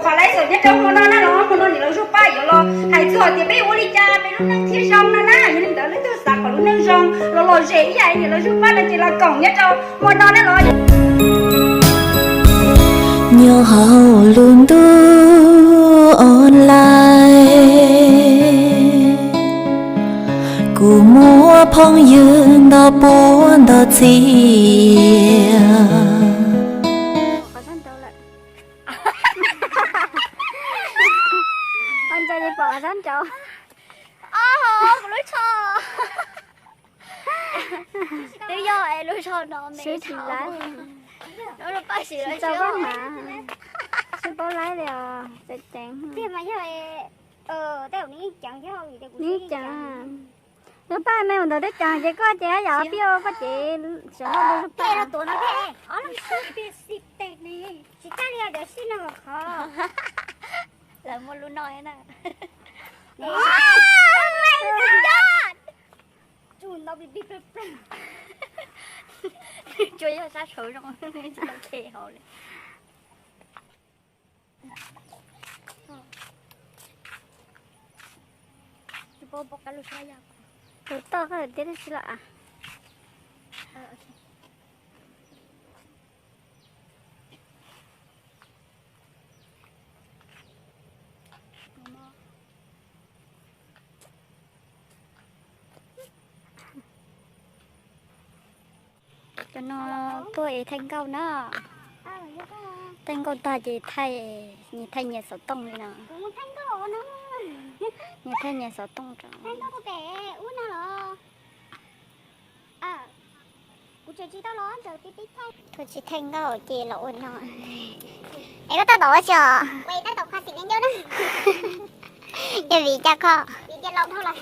Pom laiv xwm nyob rau hmo no na los, hmo no niam laus Zuag Paj yuav los hais txog tias peb ua li cas peb lub neej thiaj zoo no na. Yog li ntawd leej twg xav kom lub neej zoo los lom zem ib yam niam laus Zuag Paj no ces los koom nyob rau hmo no na los. Nyob hauv lub ntuj online, kuv muaj phooj ywg ntau puav ntau txhiab. Ua ntsaws li pom sab nraud. Ob hov kuv lub tsho. Twb yog es lub tsho no me tsis tau. Lub paj siv lawm tsis tau mas. Tsis paub laib li os, tseem ceev. Tiag mas yog, tej zaum nws yeej ceev thiab vim tias kuv yeej ceev. Lub paj me mus ntawd twb ceev ces koj ces yam pib ua koj ces sawv hauj lwm lub paj. Tuav no thiab, ob leeg sib tes ne, tsis tas li os, cov sib no qhov. Lawv muaj lub no na. Tsuas yog sab saud zoo, tsis tau khe hauv li. Tus toj koj tias tib si los as. Cov no tuaj es thaij nkauj na. Thaij nkauj tag ces thaij, nyias thaij nyias xov tooj li no. Nyias thaij nyias xov tooj rau. Thaij nkauj pem ub no los. Kuv tseem tsis tau los ntawd tib tib thaij. Thaum tsis thaij nkauj ces los ua no. Es koj tab tom ua tsi os? Tab tom kho xim me ncauj na. Yog vim cas kho? Vim tias laus dhau lawm.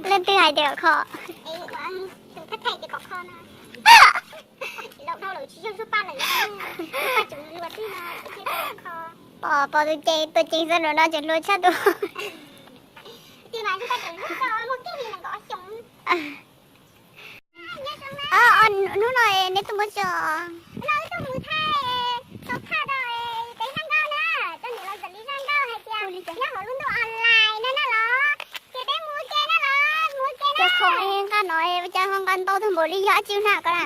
Leej twg hais tias kom kho? Tus thab thaiv tias kom kho no. Laus dhau lawm tsis yog Zuag Paj lawm na. Zuag Paj tseem hluas tib no, kho. Pom, pom tus ceev, tus ceev xwb no tseem hluas tshaj tus. Tus mas Zuag Paj tseem hluas tshaj muaj kiag li nees nkaum ob xyoos. Hnub no neb tuaj mus tso. Hnub no wb tuaj mus thaij, tau thaij rau peb zaj nkauj na, rau niam laus Ntxawm Lis zaj nkauj hais tias nyob hauv lub ntuj online no na los, ces peb mus ua ke na los, mus ua ke na. Cov khoom nqa no ua cas ho nqa ntau tag npaum li, yog dab tsi na koj na?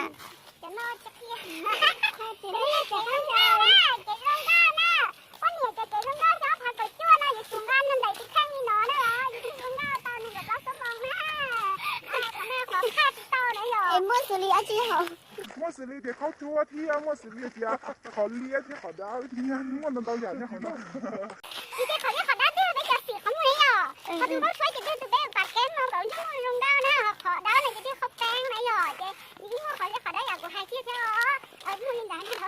Cov no tsis qhia. Ces zoo nkauj na, ces zoo nkauj na. Poj niam cov ces zoo nkauj xyoo ob phav kaum cuaj no yuav tsum nqa nrog ntawm tus kheej li no na los, yuav tsum nkauj tau nees nkaum plaub xuab moos na. Qhov no qhov thaij tsis tau na yom. Es muaj xws li dab tsi hauv? Muaj xws li tias khaub cuab thiab muaj xws li tias qhov liab thiab qhov dawb thiab, muaj ntau ntau yam nyob hauv no. Ces qhov liab qhov dawb twb yog peb cov xim qhov muag na yom. Qhov tus npau suav ces twb tus peb pas kev hmo nkaus ntsej muag zoo nkauj na, ho qhov dawb no ces twb qhov peeb na yom, ces nws twb muaj qhov liab qhov dawb yam kuv hais kiag thiab os. Muaj li ntawd na.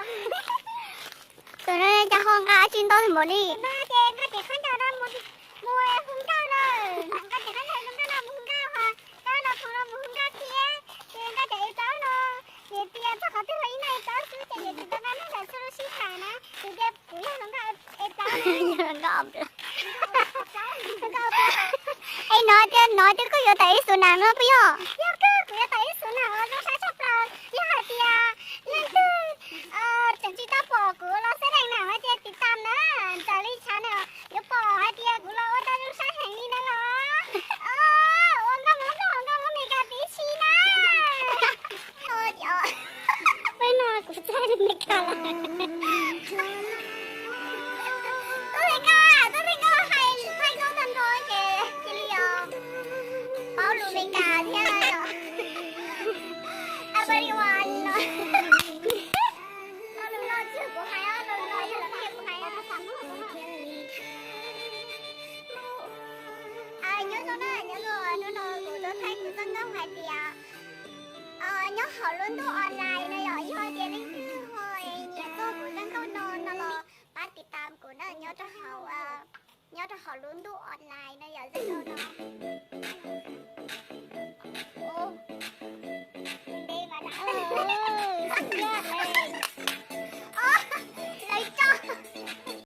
Tus no cas ho nqa dab tsi ntau npaum li? No ces nqa cev khaub ncaws no mus hu nkauj na. Nqa cev khaub ncaws zoo nkauj no mus hu nkauj, ho nqa no khoom no mus hu nkauj thiab. Ces nqa cov ev plaub no, ces tias txog qhov twg los ib no ev plaub xwb ces nws tsis tau nqa nyob ntawm txhua lub sij hawm na. Ces tias kuv yog hluas nkauj ev plaub na. Es no tias no tias koj yuav tawm ib xu nam no puas yog? Yog kawg, kuv yuav tawm ib xu nam uas zoo saib tshaj plaws. Yog hais tias leej twg tseem tsis tau pom kuv los xab dees na hais tias tiv tam na, Ntxawm Lis tshav na, yuav pom hais tias kuv los ua tau zoo saib heev li na los. Ua nkauj mus nkauj, nkauj mus Meskas tib si na. Peb no kuv txaij li Meskas lawm. Tub Meskas, tub Meskas hais thaij nkauj tag nrho ces cia li os paub lus Meskas thiab os. Everyone no. Lo lus no tsis yog kuv hais os, lo lus no yog lawv qhia kuv hais os. Nyob zoo na, nyob zoo, hnub no kuv tuaj thaij kuv zaj nkauj hais tias nyob hauv lub ntuj online no yom, yog tias leej twg ho nyiam txog kuv zaj nkauj no no los pab tiv tam kuv na, nyob rau hauv, nyob rau hauv lub ntuj online no yom, zaj nkauj no. Ntev mas dam, siab,